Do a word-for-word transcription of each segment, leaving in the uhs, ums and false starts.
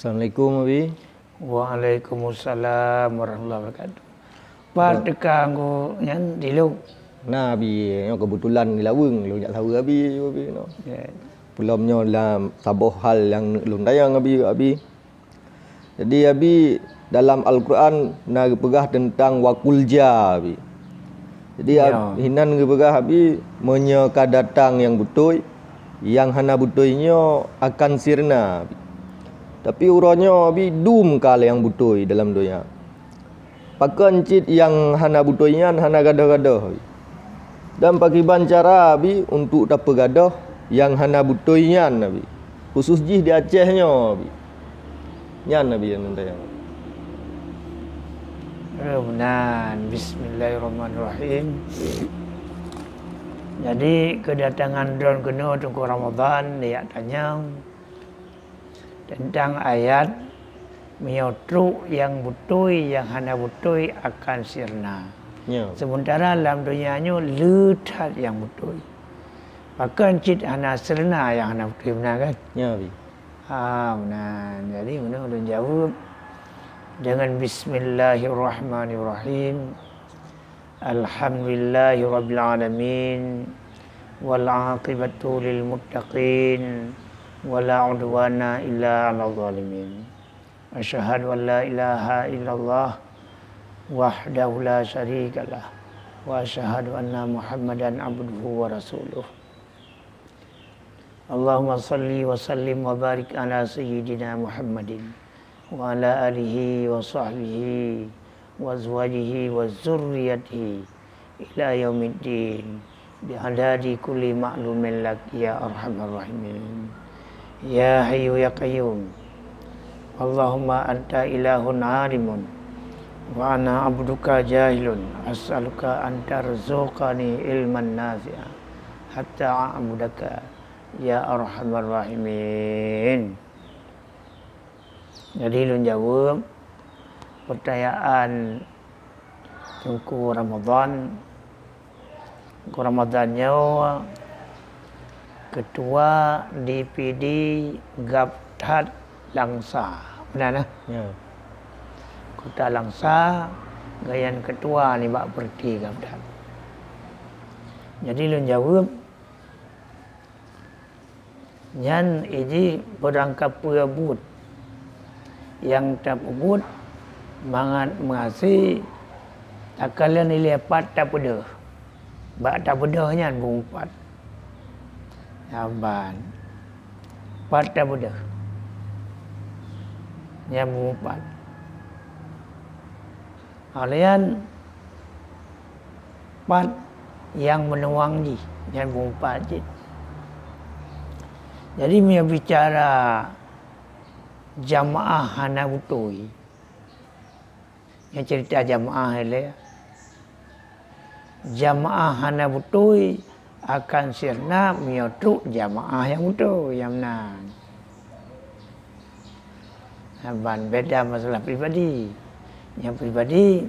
Assalamualaikum, Abi. Waalaikumsalam warahmatullahi wabarakatuh. Pat teuka ngku nyan di lôn? Na, Abi, nyoe keubeutulan di Laweueng, lôn jak saweue Abi, Abi, no. Ya. Peulom nyoe lam saboh hal nyang lôn tanyong, Abi, Abi. Jadi, Abi, dalam Al-Quran na geupeugah teuntang wa qul ja, Abi. Jadi, Ya. Ab-, hinan geupeugah, Abi, meunyoe ka datang nyang beutôi, nyang hana beutôi nyoe akan sirna, Abi. Tapi uroe nyoe, Abi, dum ka nyang beutôi dalam donya. Pakon cit nyang hana beutôi nyan hana gadôh-gadôh, Abi? Dan pakriban cara, Abi, untuk tapeugadôh nyang hana beutôi nyan, Abi? Khusus jih di Aceh nyoe, Abi. Nyan, Abi, nyang teuntang. Oh, meunan. Bismillahirrahmanirrahim. Jadi, keudatangan droen keunoe Teungku Ramadhan, jak tanyong teuntang ayat, "Meunyoe trok nyang beutôi, nyang hana beutôi akan sirna." Ya. Sementara lam donya nyoe le that nyang beutôi. Pakon cit hana sirna nyang hana beutôi, meunan kan? Ya, Abi. Ha, meunan. Jadi, meunan ulôn jaweueb deungon bismillahirrahmanirrahim. Alhamdulillahirabbil alamin. Wal aqibatu lil muttaqin. Wala udwana illa 'alal zalimin. Asyhadu an la ilaha illallah wahdahu la syarikalah. Wa asyhadu anna Muhammadan abduhu wa rasuluh. Allahumma shalli wa sallim wa barik ala sayyidina Muhammadin wa ala alihi wa sahbihi wa azwajihi wa dzurriyyatihi ila yaumiddin, bi'adadi kulli ma'lumin lak ya arhamar rahimin. Ya Hayyu ya Qayyum. Allahumma anta ilahun alimun wa ana abduka jahilun, as'aluka an tarzuqani ilman nafi'a hatta a'budaka ya arhamar rahimin. Jadi lôn jaweueb peutanyaan Teungku Ramadhan. Teungku Ramadhan nyoe keutua D P D Gapthat Langsa. Meunan, nah? Ya. Kota Langsa, gobnyan keutua nibak peureuti Gapthat. Jadi lôn jaweueb, nyan jih beurangkapeue buet nyang tapeubuet mangat meuhasé takalon ilée pat tapeudeuh. Bak tapeudeuh nyan beumeupat. Nyan ban. Pat tapeudeuh. Nyan beumeupat. Óh lheueh nyan, pat nyang meunuang jih, nyan beumeupat cit. Jadi, meunyoe bicara jamaah hana beutôi, nyan cerita jamaah ilée. Jamaah hana beutôi akan sirna meunyoe trok jamaah nyang beutôi, nyang meunan. Ban beda masalah pribadi. Nyang pribadi,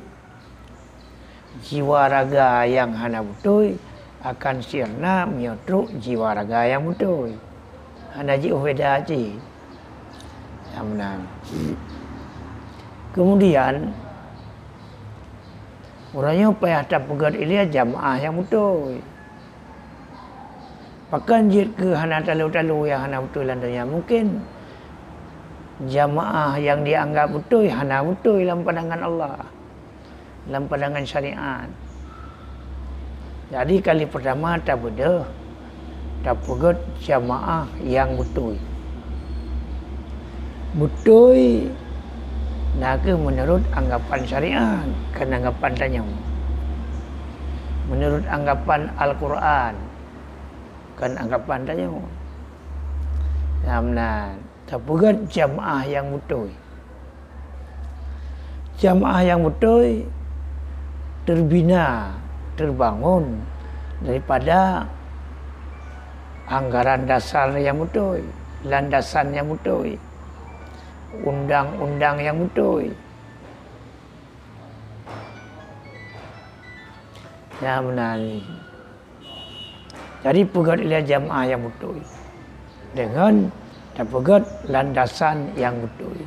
jiwa raga nyang hana beutôi akan sirna meunyoe trok jiwa raga nyang beutôi. Hana jiôh beda cit. Nyang meunan. Kemudian, uroe nyoe payah tapeugét ilée jamaah nyang beutôi. Pakon jeuet keu hana talo-talo nyang hana beutôi lam donya? Mungken jamaah nyang jianggab beutôi hana beutôi lam pandangan Allah, lam pandangan syariat. Jadi, kali peurtama tabeudôh, tapeugét jamaah nyang beutôi. Beutôi na kheueh meunurot anggapan syariat, kon anggapan tanyoe. Meunurot anggapan Al-Qur'an, kon anggapan tanyoe. Nyang meunan, tapeugét jamaah nyang beutôi. Jamaah nyang beutôi teubina, teubangon daripada anggaran dasar nyang beutôi, landasan nyang beutôi, undang-undang nyang beutôi. Nyang meunan. Jadi, peugét ilée jamaah nyang beutôi deungon tapeugét landasan nyang beutôi,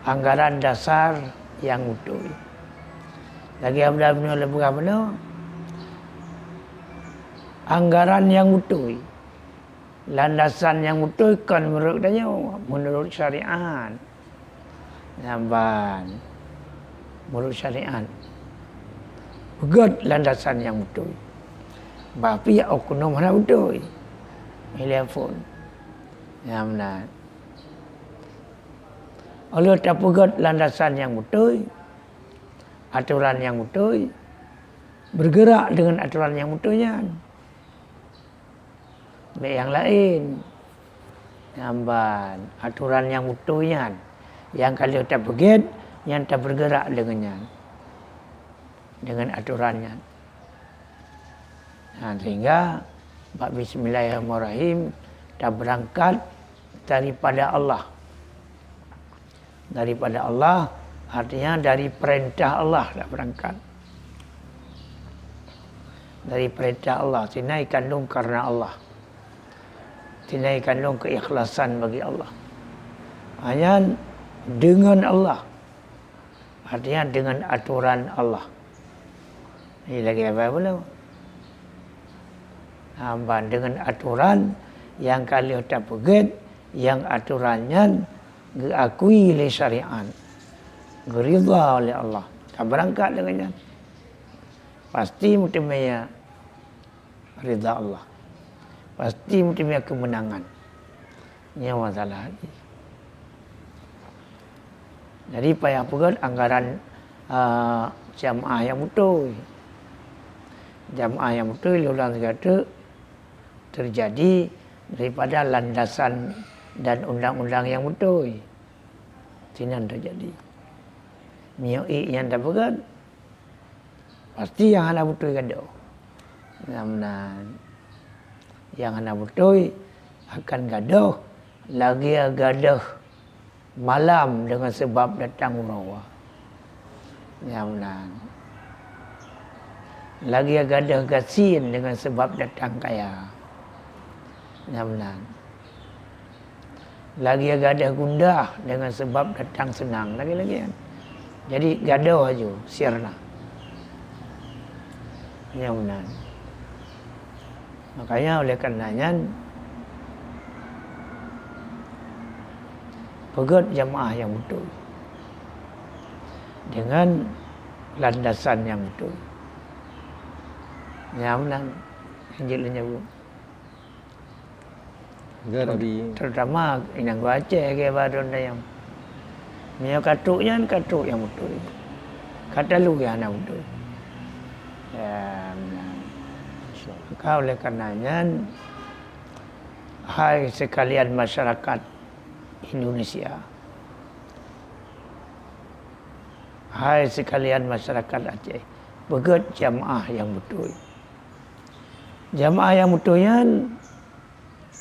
anggaran dasar nyang beutôi. Lagée sabda bunoe lé peugah bunoe, anggaran nyang beutôi, landasan nyang beutôi kon meunurot tanyoe, meunurot syariat. Nyan ban, meunurot syariat, peugét landasan nyang beutôi. Bah pih oknum hana beutôi, ilée phon. Nyan meunan. Óh lheueh tapeugét landasan nyang beutôi, atoran nyang beutôi, bergerak deungon atoran nyang beutôi nyan. Bék nyang laén. Nyan ban, atoran nyang beutôi nyan, nyang ka lheueh tapeugét, nyan tabergerak deungon nyan, deungon atoran nyan. Nah, sehingga bak bismillahirrahmanirrahim tabeurangkat daripada Allah. Daripada Allah, artinya dari perintah Allah tabeurangkat. Dari perintah Allah, sinan kandong karena Allah. Sinan kandong keikhlasan bagi Allah. Nyan deungon Allah, artinya deungon atoran Allah. Ini lagée apa pula? Nyan ban, deungon atoran nyang ka lheueh tapeugét, nyang atoran nyan geuakui lé syariat, geuridha lé Allah. Tabeurangkat deungon nyan, pasti meuteumé ridha Allah, pasti meuteumé keumeunangan. Nyoe masalah. Jadi payah peugét anggaran, a, jamaah nyang beutôi. Jamaah nyang beutôi lé ulang sigoe teuk teujadi daripada landasan dan undang-undang nyang beutôi. Sinan teujadi. Meunyoe ék nyan tapeugét, pasti nyang hana beutôi gadôh. Nyan meunan. Nyang hana beutôi akan gadôh lagée gadôh malam deungon sabab datang uroe. Nyan meunan. Lagée gadôh gasien deungon sabab datang kaya. Nyan meunan. Lagée gadôh gundah deungon sabab datang seunang. Lagée-lagée nyan. Jadi gadôh laju, sirna. Nyan meunan. Makanya oleh karena nyan, peugét jamaah nyang beutôi deungon landasan nyang beutôi. Nyan meunan nyang jeuet lôn nyoe. Geuh, Ter-, Abi. Terutama inong Aceh ke baron dayang. Meunyoe ka trok nyan, ka trok nyang beutôi. Ka talu nyang hana beutôi. Ya, meunan. Maka oleh karena nyan, hai sekalian masyarakat Indonesia, hai sekalian masyarakat Aceh, peugét jamaah nyang beutôi. Jamaah nyang beutôi nyan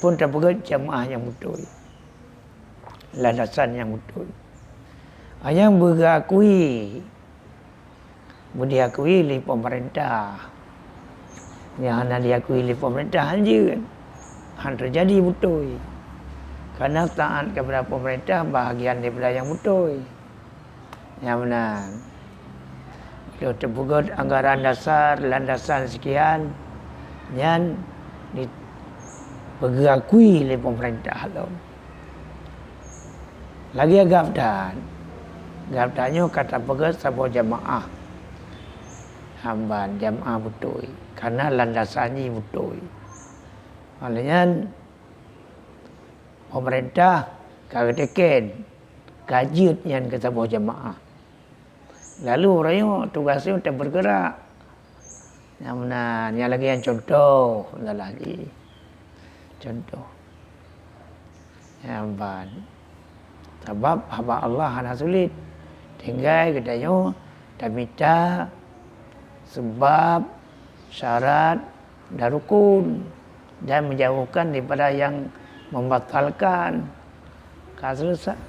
pun tapeugét jamaah nyang beutôi, landasan nyang beutôi. Nyang beuakui, beudiakui lé pemerintah. Nyang hana diakui lé pemerintah hanjeuet, han teujadi beutôi. Karena taat kepada pemerintah bahagian daripada nyang beutôi. Nyan meunan. Lheueh teupeugét anggaran dasar, landasan sekian, nyan dipeugeuakui lé pemerintah lom. Lagée gab that, gab that nyoe ka tapeugét saboh jamaah. Nyan ban, jamaah beutôi, karena landasan jih beutôi. Oleh nyan, pemerintah ka geuteken, ka jeuet nyan keu saboh jamaah. Lalu uroe nyoe tugaih nyoe teubeureugerak. Nyang meunan, nyang lagée nyan cuntoh, misalnya jih. Cuntoh. Nyan ban. Sabab haba Allah hana sulet. Tinggai geutanyoe tamita seubab, syarat, dan rukun, dan menjauhkan daripada yang membatalkan. Ka selesai.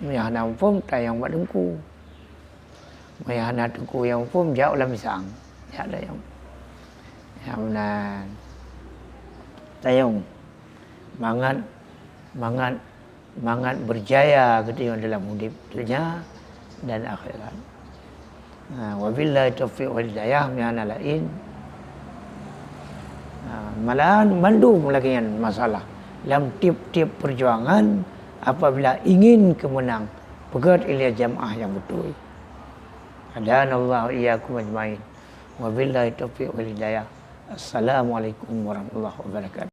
Meunyo hana muphom, tayong bak teungku. Meunyo hana teungku nyang muphom, jak u lam misang. Jak tayong. Nyan meunan. Tayong. Mangat mangat mangat berjaya geutanyoe dalam udeb dunia dan akhirat. Ha, wabillahi taufiq wal hidayah, meuhana laén. Ha, malahan mandum lagée nyan masalah. Lam tieb-tieb perjuangan, apabila ingin keumeunang, peugét ilée jamaah nyang beutôi. Hadanallahu iyyakum ajmain. Wabillahi taufiq wal hidayah. Assalamualaikum warahmatullahi wabarakatuh.